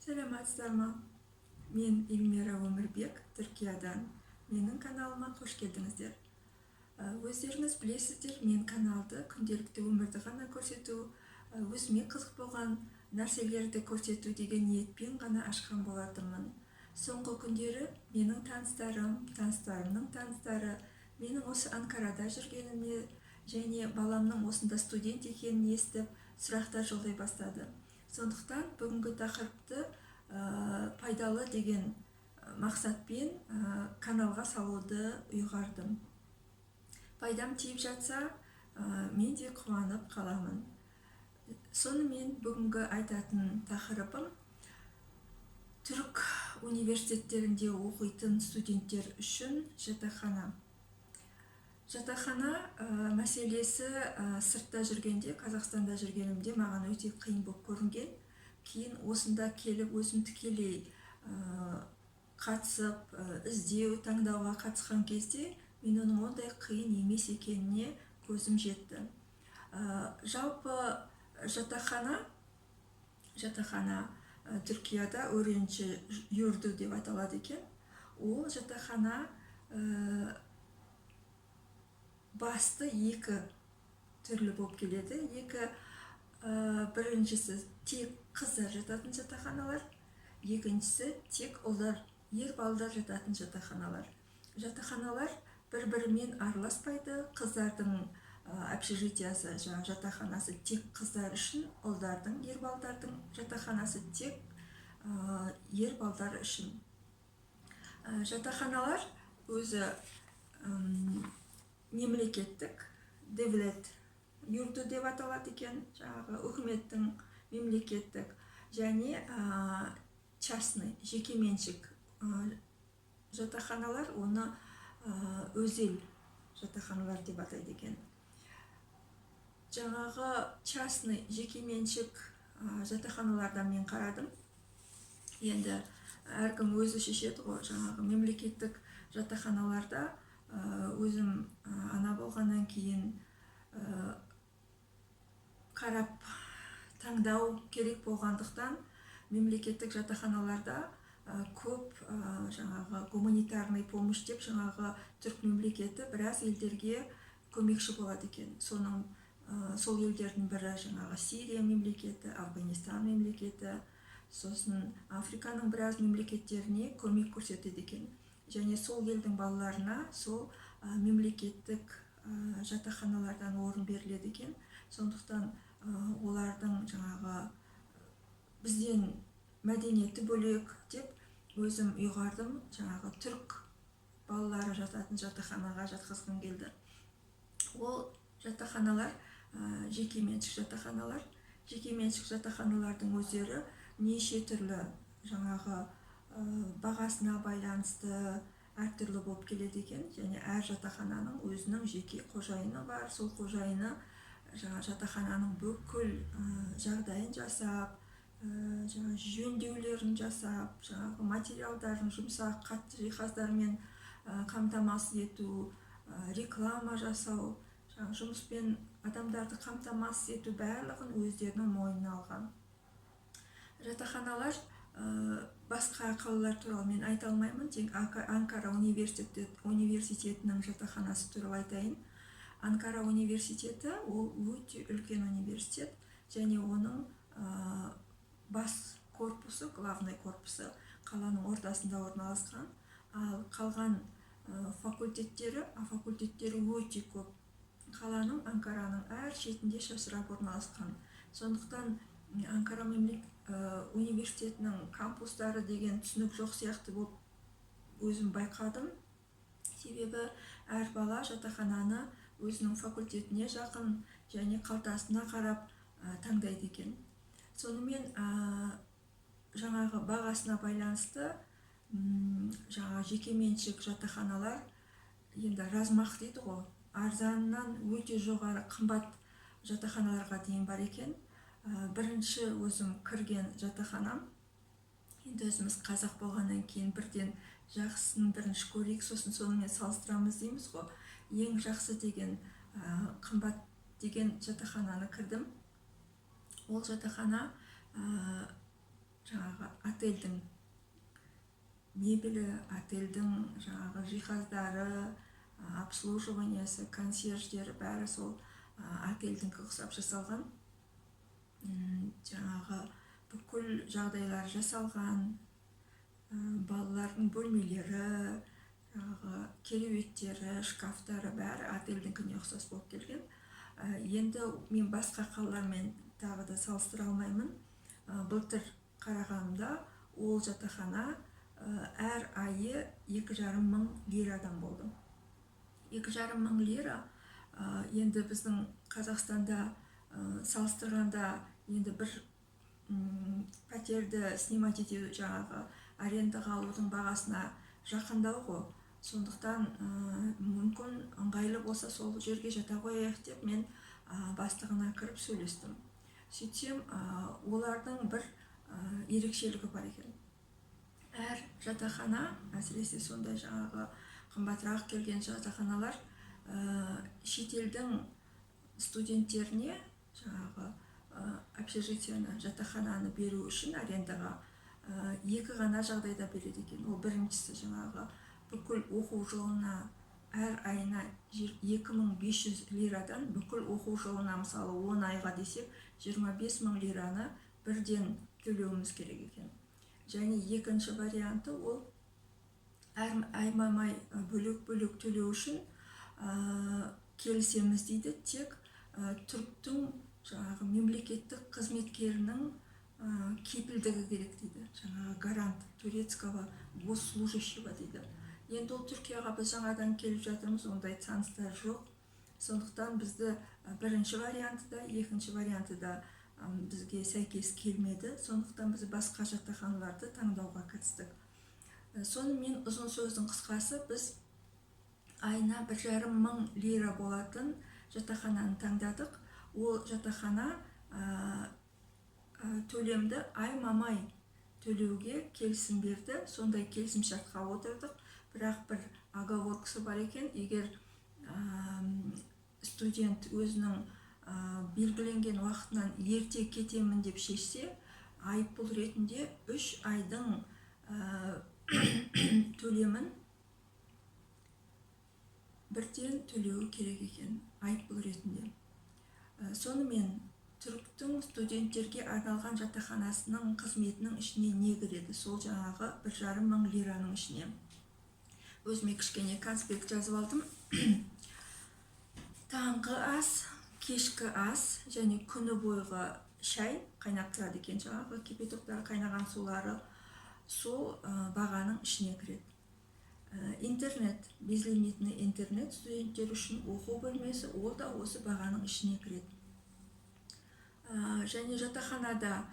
Саламатсыздар ма? Мен Эльмира Өмірбек, Түркиядан. Менің каналыма қош келдіңіздер. Өздеріңіз білесіздер, мен каналды күнделікті өмірді ғана көрсету, өзіме қызық болған нәрселерді көрсету деген ниетпен ғана ашқан болатынмын. Соңғы күндері менің таныстарым, таныстарымның таныстары менің осы Анкарада жүргеніме және баламның осында студент екенін естіп, сұрақтар жолдай бастады. Сондықтан бүгінгі тақырыпты пайдалы деген мақсатпен каналға салуды ұйғардым. Пайдам тиіп жатса, мен де қуанып қаламын. Сонымен, бүгінгі айтатын тақырыбым: түрік университеттерінде оқитын студенттер үшін жатақхана. Жатақхана мәселесі сыртта жүргенде, Қазақстанда жүргенімде маған өте қиын болып көрінген. Кейін осында келіп, өзім тікелей қатысып, іздеу, таңдауға қатысқан кезде мен оның ондай қиын емес екеніне көзім жетті. Жалпы жатақхана Түркияда öğrenci yurdu деп аталады екен. Ол жатақхана басты екі түрлі болып келеді. Екі, біріншісі тек қыздар жататын жатақханалар, екіншісі тек ұлдар, ер балдар жататын жатақханалар. Жатақханалар бір бірімен араласпайды. Қыздардың общежитиясы, жаңағы жатақханасы тек қыздар үшін, ұлдардың, ер балдардың жатақханасы тек ер балдар үшін. Жатақханалар өзі мемлекеттік, devlet yurdu деп аталады екен, жаңағы үкіметтің, мемлекеттік және частный, жекеменшік жатақханалар, оны özel жатақханалар деп атайды екен. Жаңағы частный, жекеменшік жатақханалардан мен қарадым. Енді әркім өзі шешеді ғой. Жаңағы мемлекеттік жатақханаларда өзім ана болғаннан кейін қарап таңдау керек болғандықтан, мемлекеттік жатақханаларда көп жаңағы гуманитарный помощь деп, жаңағы түрік мемлекеті біраз елдерге көмекші болады екен. Соның сол елдердің бірі жаңағы Сирия мемлекеті, Афганистан мемлекеті, сосын Африканың біраз мемлекеттеріне көмек көрсетеді екен. Және сол елдің балаларына сол мемлекеттік жатақханалардан орын беріледі екен. Сондықтан олардың жаңағы бізден мәдениеті бөлек деп өзім ұйғардым. Жаңағы түрік балалары жататын жатақханаға жатқызғым келді. Ол жатақханалар жекеменшік жатақханалар. Жекеменшік жатақханалардың өздері неше түрлі, жаңағы бағасына байланысты әртүрлі болып келеді екен. Және әр жатақхананың өзінің жеке қожайыны бар. Сол қожайыны жаңа жатақхананың бүкіл жағдайын жасап, жаңа жөндеулерін жасап, жаңағы материалдарын, жұмсақ, қатты жиһаздармен қамтамасыз ету, реклама жасау, жаңа жұмыспен адамдарды қамтамасыз ету, барлығын өздерінің мойнына алған жатақханалар. Басқа қалалар туралы мен айта алмаймын, тек Анкара университетінің жатақханасы туралы айтайын. Анкара университеті ол өте үлкен университет және оның бас корпусы, главный корпусы қаланың ортасында орналасқан. Ал қалған факультеттері, а факультеттері өте көп, қаланың, Анкараның әр шетінде шашырап орналасқан. Сондықтан Анкара университетінің кампустары деген түсінік жоқ сияқты болып өзім байқадым. Себебі әр бала жатақхананы өзінің факультетіне жақын және қалтасына қарап таңдайды екен. Сонымен, жаңағы бағасына байланысты жаңағы жекеменшік жатақханалар енді размах дейді ғой, арзаннан өте жоғары қымбат жатақханаларға дейін бар екен. Бірінші өзім кірген жатақханам, енді өзіміз қазақ болғаннан кейін бірден жақсысын бірінші көрейік, сосын сонымен салыстырамыз дейміз ғой. Ең жақсы деген, қымбат деген жатақхананы кірдім. Ол жатақхана Жаңағы отельдің мебелі, отельдің жаңағы жиһаздары, обслуживание сі, консьерждері, бәрі сол отельдіңкі ұқсап жасалған. Жаңағы бүкіл жағдайлар жасалған, балалардың бөлмелері, жаңағы кереуеттері, шкафтары, бәрі отельдіңкіне ұқсас болып келген. Енді мен басқа қалалармен тағы да салыстыра алмаймын. Былтыр қарағанымда, ол жатақхана әр айы 2,5 мың лирадан болды. 2,5 мың лира, енді біздің Қазақстанда салыстырғанда, енді бір пәтерді снимать ету, жаңағы арендаға алудың бағасына жақындау ғой. Сондықтан мүмкін, ыңғайлы болса, сол жерге жата қояйық деп мен бастығына кіріп сөйлестім. Сөйтсем, олардың бір ерекшелігі бар екен. Әр жатақхана, әсіресе сондай жаңағы қымбатырақ келген жатақханалар, шетелдің студенттеріне жаңағы общежитие ні, жатақхананы беру үшін арендаға екі ғана жағдайда береді екен. Ол біріншісі, жаңағы бүкіл оқу жылына әр айына 2500 лирадан, бүкіл оқу жылына, мысалы, 10 айға десек, 25 мың лираны бірден төлеуіміз керек екен. Және екінші варианты, ол әр аймамай бөлек бөлек төлеу үшін келісеміз дейді, тек түріктің жаңағы мемлекеттік қызметкерінің кепілдігі керек дейді, жаңағы гарант турецкого госслужащего дейді. Енді ол Түркияға біз жаңадан келіп жатырмыз, ондай таныстар жоқ. Сондықтан бізді бірінші варианты да, екінші варианты да бізге сәйкес келмеді. Сондықтан біз басқа жатақханаларды таңдауға кірістік. Сонымен, ұзын сөздің қысқасы, біз айына 1,5 мың лира болатын жатақхананы таңдадық. Ол жатақхана төлемді аймамай төлеуге келісім берді, сондай келісімшартқа отырдық. Бірақ бір оговорка сы бар екен: егер студент өзінің белгіленген уақытынан ерте кетемін деп шешсе, айыппұл ретінде 3 айдың төлемін бірден төлеуі керек екен айыппұл ретінде. Сонымен, түріктің студенттерге арналған жатақханасының қызметінің ішіне не кіреді сол жаңағы 1,5 мың лираның ішіне? Өзіме кішкене конспект жазып алдым. Таңғы ас, кешкі ас және күні бойғы шай қайнап тұрады екен, жаңағы кипяток тар, қайнаған сулары сол бағаның ішіне кіреді. Интернет, безлимитный интернет студенттер үшін, оқу бөлмесі, ол да осы бағаның ішіне кіреді. Және жатақханада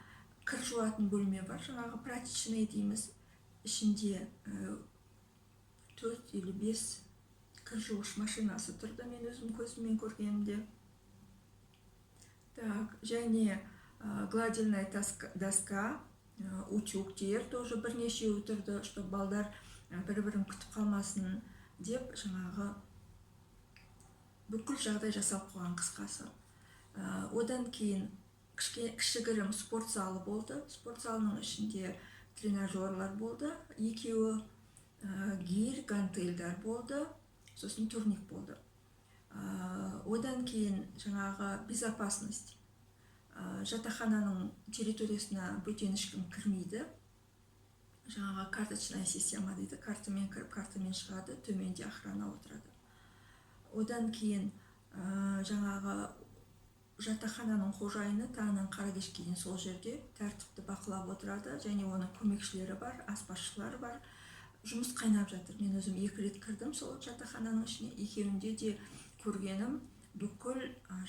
кір жуатын бөлме бар, жаңағы прачечный дейміз. Ішінде төрт или бес кір жуғыш машинасы тұрды мен өзім көзіммен көргенімде. Так, және гладильная доска, утюг тер тоже бірнешеуі тұрды, чтобы балдар бір бірін күтіп қалмасын деп, жаңағы бүкіл жағдай жасалып қойған, қысқасы. Одан кейін кішігірім спорт залы болды. Спорт залының ішінде тренажерлар болды екеуі, гир, гантельдар болды, сосын турник болды. Одан кейін жаңағы безопасность. Жатақхананың территориясына бөтен ешкім кірмейді, жаңағы карточная система дейді, картамен кіріп, картамен шығады, төменде охрана отырады. Одан кейін жаңағы жатақхананың қожайыны таңнан қара кешке дейін сол жерде тәртіпті бақылап отырады және оның көмекшілері бар, аспазшылар бар, жұмыс қайнап жатыр. Мен өзім екі рет кірдім сол жатақхананың ішіне. Екеуінде де көргенім, бүкіл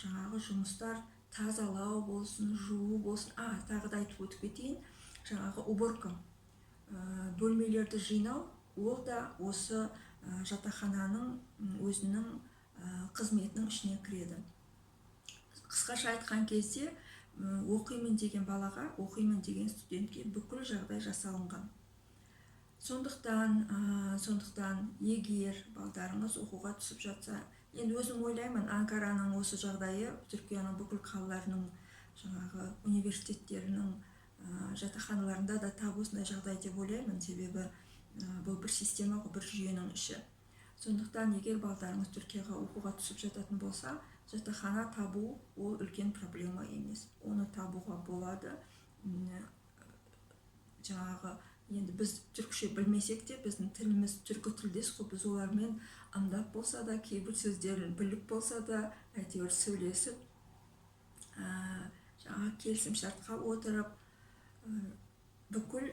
жаңағы жұмыстар, тазалау болсын, жуу болсын. Тағы да айтып өтіп кетейін, жаңағы уборка, бөлмелерді жинау, ол да осы жатақхананың өзінің қызметінің ішіне кіреді. Қысқаша айтқан кезде, оқимын деген балаға, оқимын деген студентке бүкіл жағдай жасалынған. Сондықтан егер балдарыңыз оқуға түсіп жатса, енді өзім ойлаймын, Анкараның осы жағдайы Түркияның бүкіл қалаларының жаңағы университеттерінің Жатақханаларында да тап осындай жағдай деп ойлаймын, себебі бұл бір система ғой, бір жүйенің іші. Сондықтан егер балдарыңыз Түркияға оқуға түсіп жататын болса, жатақхана табу ол үлкен проблема емес, оны табуға болады. Жаңағы енді біз түркше білмесек те, біздің тіліміз түркі тілдес қой, біз олармен ымдап болса да, кейбір сөздерін біліп болса да, әйтеуір сөйлесіп, жаңағы келісімшартқа отырып, бүкіл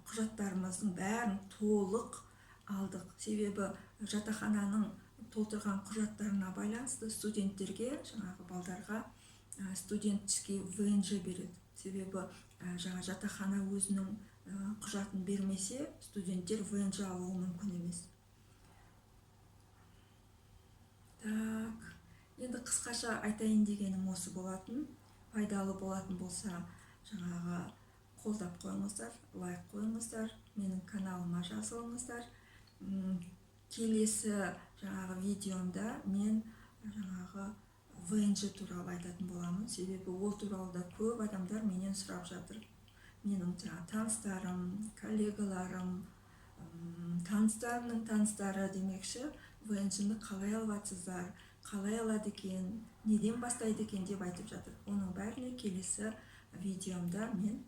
құжаттарымыздың бәрін толық алдық. Себебі жатақхананың толтырған құжаттарына байланысты студенттерге, жаңағы балдарға студенческий ВНЖ береді. Себебі жаңа жатақхана өзінің құжатын бермесе, студенттер ВНЖ алуы мүмкін емес. Так, енді қысқаша айтайын дегенім осы болатын. Пайдалы болатын болса, жаңағы қолдап қойыңыздар, лайк қойыңыздар, менің каналыма жазылыңыздар. Келесі жаңағы видеомда мен жаңағы ВНЖ туралы айтатын боламын, себебі ол туралы да көп адамдар менен сұрап жатыр. Менің жаңағы таныстарым, коллегаларым, таныстарымның таныстары демекші, ВНЖ-ны қалай алып жатсыздар, қалай алады екен, неден бастайды екен деп айтып жатыр. Оның бәріне келесі видеомда мен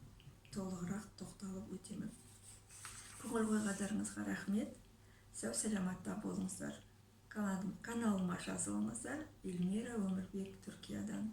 толығырақ тоқталып өтемін. Көңіл қойғандарыңызға рахмет. Сау саламатта болыңыздар. Каналыма жазылыңыздар. Эльмира Өмірбек, Түркиядан.